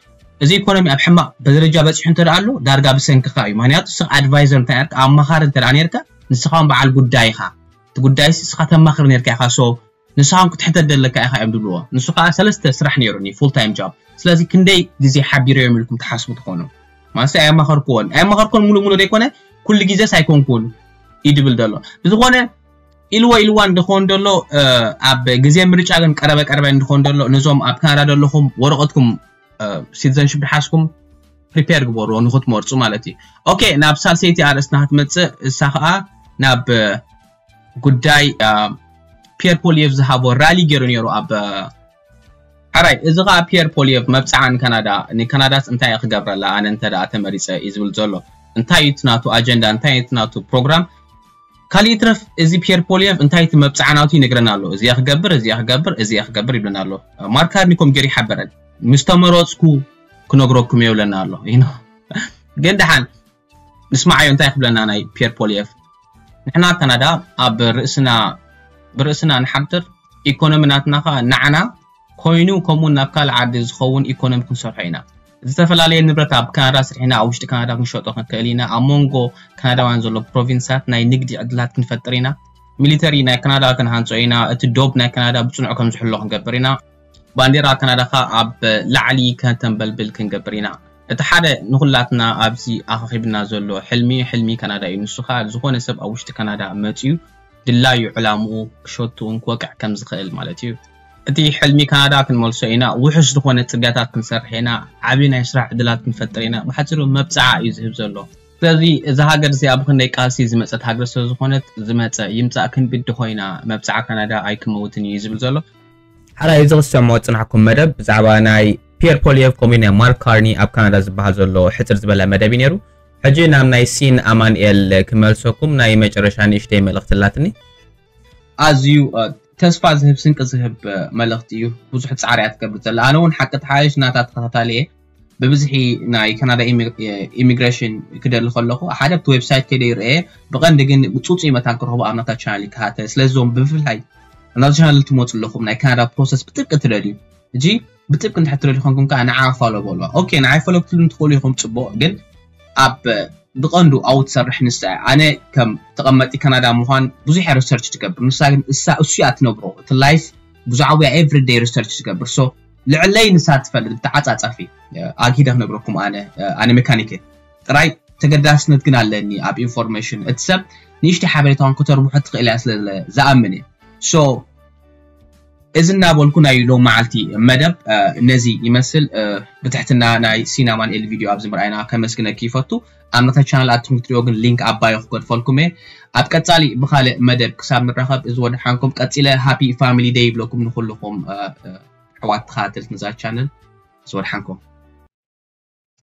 እዚ ኢኮኖሚ ኣብ ሕማቕ ደረጃ በፂሑ እንተ ኣሎ ዳርጋ ብሰንክኻ እዩ። ምክንያቱ ንስኻ ኣድቫይዘር እንተ ነርካ ኣማኻሪ እንተ ነርካ ንስኻ እውን በዓል ጉዳይ ኢኻ። እቲ ጉዳይ ሲ ንስኻ ተማኽር ነርካ ኢኻ። ሶ ንስኻ እውን ክትሕተት ደለካ ኢኻ እዮም ዝብልዎ። ንሱ ከዓ ሰለስተ ስራሕ ነይሩኒ ፉል ታይም ጆብ። ስለዚ ክንደይ ግዜ ሓቢረዮም ኢልኩም ትሓስቡ ትኾኑ? ማለትሲ ኣየማኸርኩዎን ኣየማኸርኩን ሙሉእ ሙሉእ ዘይኮነ ኩሉ ግዜስ ኣይኮንኩን እዩ ድብል ዘሎ። ብዝኾነ ኢልዎ ኢልዋ እንድኾን ደሎ እ፣ ኣብ ግዜ ምርጫ ግን ቀረበ ቀረበ እንድኾን ደሎ ነዞም ኣብ ካናዳ ደለኹም ወረቐትኩም ሲቲዘንሽፕ ድሓዝኩም ፕሪፔር ግበርዎ ንክትመርፁ ማለት እዩ። ኦኬ፣ ናብ ሳልሰይቲ ኣርእስትና ክትመፅእ እሳ ከዓ ናብ እ፣ ጉዳይ እ፣ ፒየር ፖሊየቭ ዝሃቦ ራሊ ገይሩ ነይሩ ኣብ እ፣ ሕራይ እዚ ከዓ ፒየር ፖሊየቭ መብፅዓ ንካናዳ ንካናዳስ እንታይ እየ ክገብረላ ኣነ እንተ ደኣ ተመሪፀ እዩ ዝብል ዘሎ። እንታይ እዩ እቲ ናቱ ኣጀንዳ እንታይ እዩ እቲ ናቱ ፕሮግራም? ካልእ ይትረፍ እዚ ፒየር ፖሊየቭ እንታይ እቲ መብፅዓ ናቱ ይነግረና ኣሎ። እዚ እየ ክገብር እዚ እየ ክገብር እዚ እየ ክገብር ይብለና ኣሎ። ማርክ ካርኒ ከም ገይሩ ይሓበረን ምስ ተመረፅኩ ክነግረኩም እየ ይብለና ኣሎ። You know? ግን ደሓን ንስማዓዮ እንታይ ክብለና ናይ ፒየር ፖሊየቭ። ንሕና ካናዳ ኣብ ርእስና ብርእስና ንሓድር፣ ኢኮኖሚ ናትና ከዓ ንዓና ኮይኑ ከምኡ ናብ ካልእ ዓዲ ዝኸውን ኢኮኖሚ ክንሰርሖ ኢና። ዝተፈላለየ ንብረት ኣብ ካናዳ ስርሒና ኣብ ውሽጢ ካናዳ ክንሸጦ ክንክእል ኢና። ኣብ መንጎ ካናዳውያን ዘሎ ፕሮቪንሳት ናይ ንግዲ ዕድላት ክንፈጥር ኢና። ሚሊተሪ ናይ ካናዳ ክንሃንጾ ኢና። እቲ ዶብ ናይ ካናዳ ብጽኑዕ ከም ዝሕሎ ክንገብር ኢና። ባንዴራ ካናዳ ከዓ ኣብ ላዕሊ ከተንበልብል ክንገብር ኢና። እቲ ሓደ ንኹላትና ኣብዚ ኣኻኺብና ዘሎ ሕልሚ፣ ሕልሚ ካናዳ እዩ። ንሱ ከዓ ዝኾነ ሰብ ኣብ ውሽጢ ካናዳ መጺኡ ድላዩ ዕላምኡ ክሸቱን ክወቅዕ ከም ዝኽእል ማለት እዩ። እቲ ሕልሚ ካናዳ ክንመልሶ ኢና። ውሑስ ዝኾነ ጽርግያታት ክንሰርሕ ኢና። ዓቢ ናይ ስራሕ ዕድላት ክንፈጥር ኢና። ብሓጺሩ መብጽዓ እዩ ዝህብ ዘሎ። ስለዚ እዛ ሃገር እዚኣ ብኽንደይ ቃልሲ ዝመጸት ሃገር ስለ ዝኾነት ዝመጸ ይምጻእ ክንብል ድኾይና መብጽዓ ካናዳ ኣይክመውትን እዩ ዝብል ዘሎ። ሓራይ እዚ ክትሰምዖ ዝጽናሕኩም መደብ ብዛዕባ ናይ ፒየር ፖሊየቭ ከምኡ ናይ ማርክ ካርኒ ኣብ ካናዳ ዝበሃል ዘሎ ሕጽር ዝበለ መደብ እዩ ነይሩ። ሕጂ ናብ ናይ ሲን ኣማንኤል ክመልሰኩም ናይ መጨረሻ ንእሽተይ መልእኽቲ ኣላትኒ። ኣዝዩ እ፣ ተስፋ ዝህብ ስንቂ ዝህብ እ፣ መልእኽቲ እዩ። ብዙሕ ጻዕሪ እያ ትገብር ዘላ። ኣነ እውን ሓቂ ተሓይሽ ናታ ተኸታታሊ እየ። ብብዝሒ ናይ ካናዳ ኢሚ- እ፣ ኢሚግሬሽን ክደሊ ከለኹ ሓደ ኣብቲ ዌብሳይት ከይደ ይርአ። ብቐንዲ ግን ብፁፁይ መታን ክረኽቦ ኣብ ናታ ቻናል ይከታተል። ስለዚ እዞም ብፍላይ ኣብ ናታ ቻናል ትመፁ ኣለኹም ናይ ካናዳ ፕሮሰስ ብጥብቂ ትደልዩ እጂ ብጥብቂ እንድሕር ትደልዩ ኮንኩም ከዓ ንዓ ፋሎ በልዋ። ኦኬ ንዓይ ፋሎ ክትብሉ ትኽእሉ ኢኹም፣ ፅቡቕ። ግን ኣብ ብቐንዱ ኣብኡ ትሰርሕ ንሳ እያ። ኣነ ከም ተቐመጢ ካናዳ ምዃን ብዙሕ እየ ሪሰርች ትገብር። ንሳ ግን እሳ እሱ እያ ትነብሮ እቲ ላይፍ ብዙ ዓብያ ኤቭሪደይ ሪሰርች ትገብር። ሶ ልዕለይ ንሳ ትፈልጥ ብተዓፃፃፊ እ፣ ኣግሂደ ክነግረኩም ኣነ እ፣ ኣነ ሜካኒክ እየ። ጥራይ ተገዳስነት ግን ኣለኒ ኣብ ኢንፎርሜሽን። እቲ ሰብ ንእሽተይ ሓበሬታውን ከተርብሖ ትኽእል እያ ስለ ዝኣምን እየ። ሶ እዚ እናበልኩ ናይ ሎም መዓልቲ መደብ እ፣ ነዚ ይመስል። እ፣ ብትሕትና ናይ ሲን ኣማንኤል ቪድዮ ኣብዚ ምርኣይና ከመስግነኪ ይፈቱ። ኣብ ናታ ቻናል ኣትኩም ክትሪኦ ግን ሊንክ ኣባዮ ክገድፈልኩም እየ። ኣብ ቀጻሊ ብኻልእ መደብ ክሳብ ንራኸብ እዚ ወድሓንኩም ቀጺለ ሃፒ ፋሚሊ ደይ ይብለኩም ንኩልኹም እ፣ እ፣ ኣሕዋት ተኸታተልቲ ነዛ ቻነል እዚ ወድሓንኩም።